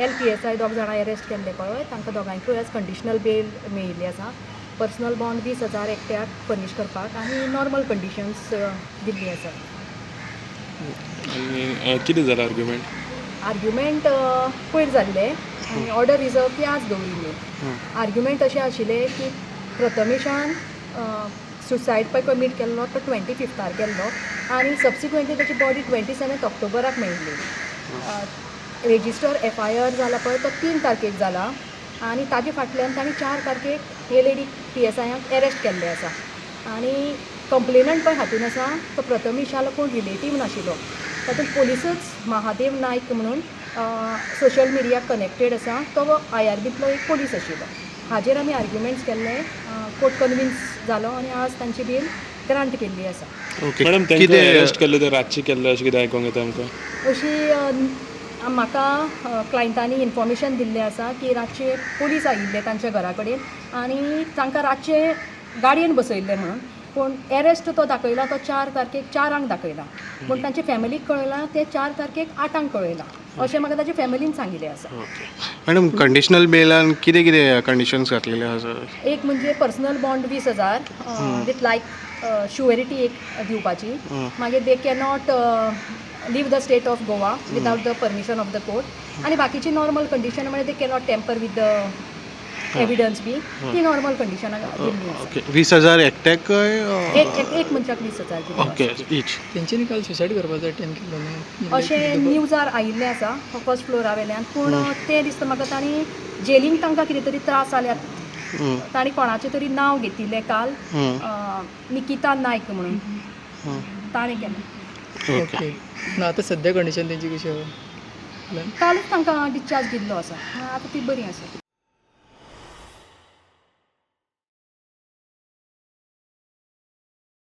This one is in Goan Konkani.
एल पी एस I दोग जाणां एरेस्ट केल्ले पळय, तांकां दोगांयकूय आज कंडिशनल बेल मेळिल्ली आसा. पर्सनल बॉन्ड 20,000 एकट्याक फर्नीश करपाक आनी नॉर्मल कंडिशन्स दिल्ली आसा. आनी कितें जालें आर्ग्युमेंट? आर्ग्युमेंट पयर जाल्ले आनी ऑर्डर रिजर्व ती आज दवरिल्ली. आर्ग्युमेंट अशें आशिल्लें की प्रथमेशान सुसायड पळय कमीट केल्लो तो 25थार केल्लो आनी सबसिक्वंटली ताची बॉडी 27 ऑक्टोबराक मेळिल्ली. रेजिस्टर एफआयआर जाला पळय तो 3 तारखेक जाला आनी ताजे फाटल्यान तांणी 4 तारखेक हे लेडी पी एस आयांक एरेस्ट केल्ले आसा. आनी कंप्लेनंट पळय हातून आसा तो प्रथमेशालो कोण रिलेटीव नाशिल्लो. तातूंत पोलिसूच महादेव नायक म्हणून सोशल मिडियाक कनेक्टेड आसा, तो आयआरबींतलो एक पोलीस आशिल्लो. हाजेर आमी आर्ग्युमेंट्स केल्ले. कोर्ट कन्विन्स जालो आनी आज तांची बेल ग्रांट केल्ली आसा. ओके. मॅडम, तांकां कितें अरेस्ट केल्ले ते रातचे केल्ले अशें कितें आयकूंक येता आमकां. अशी म्हाका क्लायंटांनी इन्फॉर्मेशन दिल्लें आसा की रातचे पोलीस आयिल्ले तांच्या घरा कडेन आनी तांकां रातचे गाडयेन बसयल्ले म्हणून. पूण एरेस्ट तो दाखयला तो 4 तारखेक 4ांक दाखयला, पूण तांच्या फॅमिलीक कळयलां तें 4 तारखेक 8ांक कळयलां अशें म्हाका ताच्या फॅमिलीन सांगिल्लें आसा. ओके मॅडम, कंडिशनल बेलान कितें कितें कंडिशन्स घातलेले आसा? एक म्हणजे personal bond 20,000 with like surety एक दिवपाची. मागीर they cannot leave the state of Goa without the permission of the court. आनी बाकीची नॉर्मल कंडिशन म्हणजे they cannot tamper with the evidence बी ती नॉर्मल कंडिशनां दिल्ली आसा. ओके, 20,000 एकट्याक काय? एक एक एक मनशाक 20,000 दिल्ले आसा. Okay, etch. तेंच्यांनी काल सुसायड करपाचो अटेम्प्ट केल्लो न्हू? अशें न्यूजार आयिल्लें आसा फर्स्ट फ्लोरा वेल्यान, पूण तें दिसता म्हाका तांणी जेलीन तांकां कितें तरी त्रास जाल्यात. तांणी कोणाचें तरी नांव घेतिल्लें काल, निकिता नायक म्हणून, ताणें केलें. ओके, ना आतां सद्या कंडिशन तेंची कशी आहा? कालच तांकां डिस्चार्ज दिल्लो आसा. आतां ती बरी आसा.